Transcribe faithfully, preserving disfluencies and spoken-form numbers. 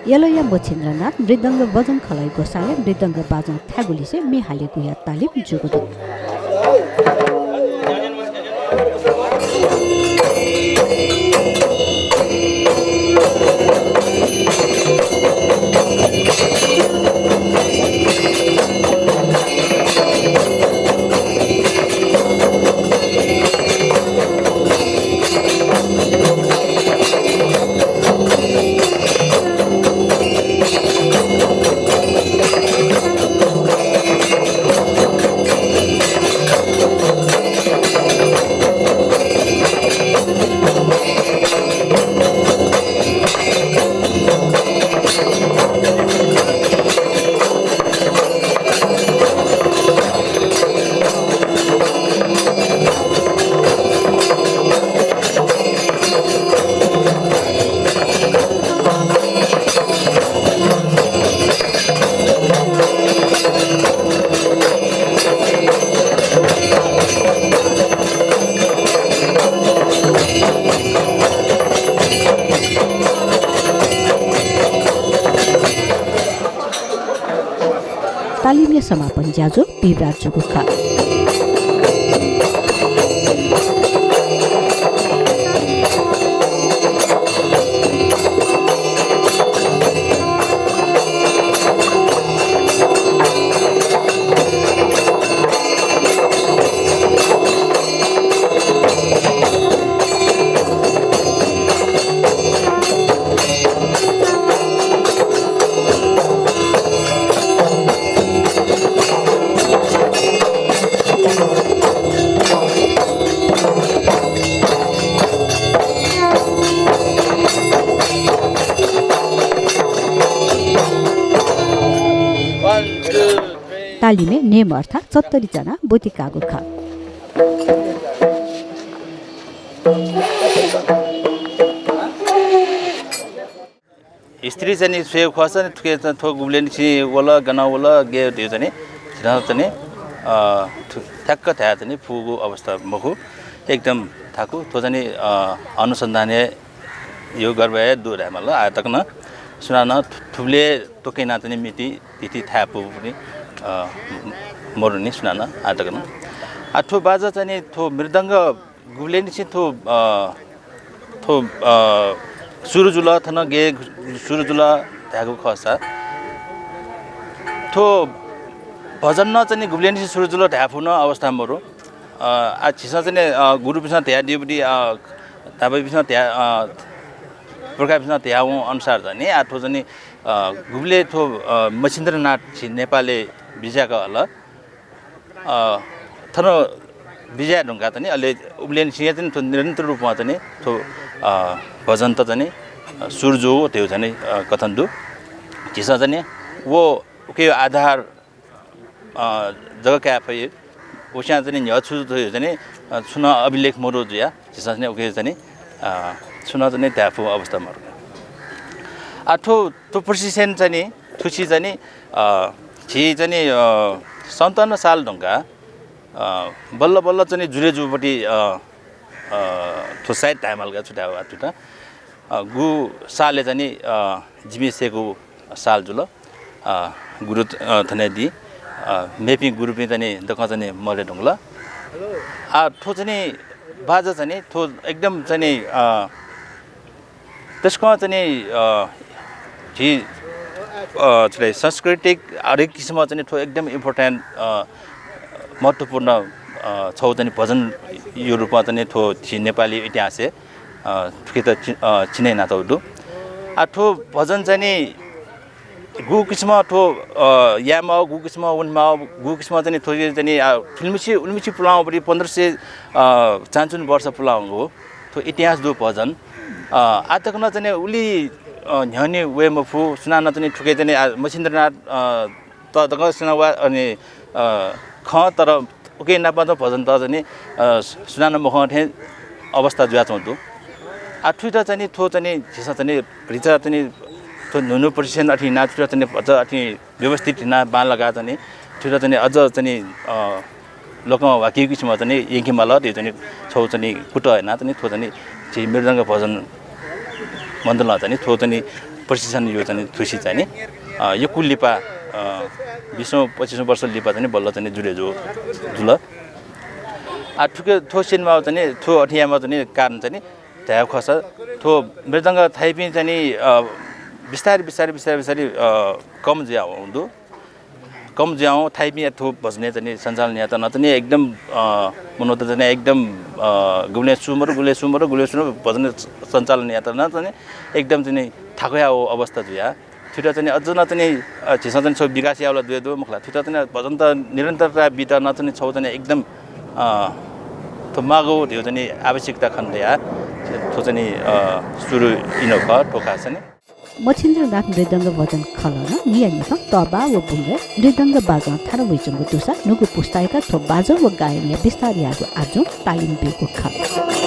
यलया मच्छिन्द्रनाथ मृदंग बजं खलय् ग्वसालय् मृदंग बाजं थायेगुलिसे म्ये हालेगुया तालिम जूगु दु। तालिमया समापन ज्याझ्वः बिहिबार जूगु खः। तालिमय् नेम अर्थात् चत्तरी जना ब्वति काःगु खः। History चाहिँ नि स्वयेगु खःसा नि थुके चाहिँ थ्व गुबलेंनिसें वल, गन वल, गय् धइगु चाहिँ नि झीसं चाहिँ नि, अ, थु-, ठ्याक्क धाये चाहिँ नि फुगु अवस्था मखु। एकदम थाकु। थ्व चाहिँ नि, अ, अनुसन्धान हे यो गर्व हे दु धायेमाल। आः तक नं सुनानं थु-, थुबलय् त्वके याना चाहिँ नि मिति तिथि थाय् पुगु नि, अ, म-, मरु नि सुनानं आः तक नं। आ, थ्व बाजा चाहिँ नि थ्व मृदंग गुबलेंनिसें थ्व, अ, थ्व, अ, सुरु जुल, थन गय् सुरु जुल धायेगु खःसा, थ्व भजन नं चाहिँ नि गुबलेंनिसें सुरु जुल धाये फुगु नं अवस्था मरु। अ, आ, झीसं चाहिँ नि, अ, गुरुपिन्सं धयादीगु, अ, धाःपिन्सं धया-, अ, पुर्खापिन्सं धयावं अनुसार चाहिँ नि, आ, थ्व चाहिँ नि, अ, गुबलें थ्व, अ, मच्छिन्द्रनाथ झी नेपालय् बिज्याक हल। अ, थन बिज्याये धुंकाः चाहिँ नि अले उबलेंनिसें चाहिँ नि थ्व निरन्तर रूपमा चाहिँ नि थ्व, अ, भजनत चाहिँ नि, अ, सुरु जूगु धइगु चाहिँ नि, अ, कथन दु। झीसं चाहिँ नि व उकिया आधार, अ, जक काये फइ। वस्यां चाहिँ नि न्ह्यः छु जुइ चाहिँ नि, अ, छुं नं अभिलेख मरु जुयाः झीसं चाहिँ नि उकिया चाहिँ नि, अ, छुं नं चाहिँ नि धाये फुगु अवस्था मरु। आ, थ्व, थ्व प्रशिक्षण चाहिँ नि, थुसी चाहिँ नि, अ, झी चाहिँ नि, अ, सन्ताउन्न साल धुंकाः, अ, बल्ल बल्ल चाहिँ नि जुरे जूपट्टि, अ, अ, थ्व साइत धायेमाल का छु धायेगु आः थुइत। अ, गु सालय् चाहिँ नि, अ, जिमि सय्‌कू साल जुल। अ, गुरु, अ, थन हे दी। अ, मेपिं गुरुपिं चाहिँ नि दक्वं चाहिँ नि मरे धुंकल। आ, थ्व चाहिँ नि बाजा चाहिँ नि थ्व एकदम चाहिँ नि, अ, तसकं चाहिँ नि, अ, झी, अ, छु धाइ, सांस्कृतिक हरेक किसिमं चाहिँ नि थ्व एकदम important, अ, महत्त्वपूर्ण, अ, छगू चाहिँ नि भजनया रूपमा चाहिँ नि थ्व झी नेपाली इतिहासय्, अ, थुकियात चि-, अ, चिने यानातःगु दु। आ, थ्व भजन चाहिँ नि गु किसिमं थ्व, अ, याये माःगु, गु किसिमं वने माःगु, गु किसिमं चाहिँ नि थ्व चाहिँ नि, आ, थुलिमछि, उलिमछि पुलांगु पन्ध्र सय, अ, चानचुन वर्ष पुलांगु थ्व इतिहास दु भजन। अ, आः तक नं चाहिँ नि उलि, अ, न्ह्यःने वये मफु। सुनानं चाहिँ नि थुके चाहिँ नि, आ, मच्छिन्द्रनाथ, अ, त दक्वं सुनां वा, अनि, अ, खं, तर उकिया नाप च्वंगु भजनत चाहिँ नि, अ, सुनानं मखं थें अवस्था जुयाच्वंगु दु। आ, थुइत चाहिँ नि, थ्व चाहिँ नि, झीसं चाहिँ नि, भचा चाहिँ नि, थ्व न्हू न्हू प्रशिक्षण अथे यानाः थुइत चाहिँ नि, भचा अथे व्यवस्थित यानाः बांलाकाः चाहिँ नि, थुइत चाहिँ नि, अझ चाहिँ नि, अ, लोकं वाकीगु किसिमं चाहिँ नि, यंके माल धइगु चाहिँ नि, छगू चाहिँ नि, कुतः यानाः चाहिँ नि, थ्व चाहिँ नि, झी मृदंग भजन मण्डलं चाहिँ नि, थ्व चाहिँ नि, प्रशिक्षण यो चाहिँ नि थुसी चाहिँ नि, अ, यक्व लिपा, अ, बिसौँ पच्चिसौँ वर्ष लिपा चाहिँ नि बल्ल चाहिँ नि जुरे जु-, जुल। आ, थुके थ्व सिनेमा चाहिँ नि थ्व अथे यायेमा चाहिँ नि कारण चाहिँ नि धायेगु खःसा थ्व मृदंग थाइपिं चाहिँ नि, अ, बिस्तारै, बिस्तारै, बिस्तारै, बिस्तारै, अ, कम जुया हुँ दु। कम जुया हुँ थाइपिं थ्व भजनय् चाहिँ नि सञ्चालन यात न चाहिँ नि एकदम, अ, मनोत चाहिँ नि एकदम, अ, गुबलें सुमर, गुबलें सुमर, गुबलें सुमर भजन सञ्चालन यात न चाहिँ नि एकदम चाहिँ नि थाकुया अवस्था जुया। थुइत चाहिँ नि अझ न चाहिँ नि, अ, झीसं चाहिँ नि छौ विकास यावला दुये दु मखला। थुइत चाहिँ नि भजन त निरन्तरता बित न चाहिँ नि छौ चाहिँ नि एकदम, अ, थ्व मागो ध्यू चाहिँ नि आवश्यकता खन दया। थ्व चाहिँ नि, अ, सुरु इनो खः, थ्व खास चाहिँ नि। मच्छिन्द्रनाथ मृदंग भजन खललं निया निखं तबा व बुंगय् मृदंग बाजं थारा वइच्वंगु दुसा नुगु पुस्तायात थ्व बाजं व गायनया बिस्तार यायेगु आजुं तालिम ब्यूगु खः।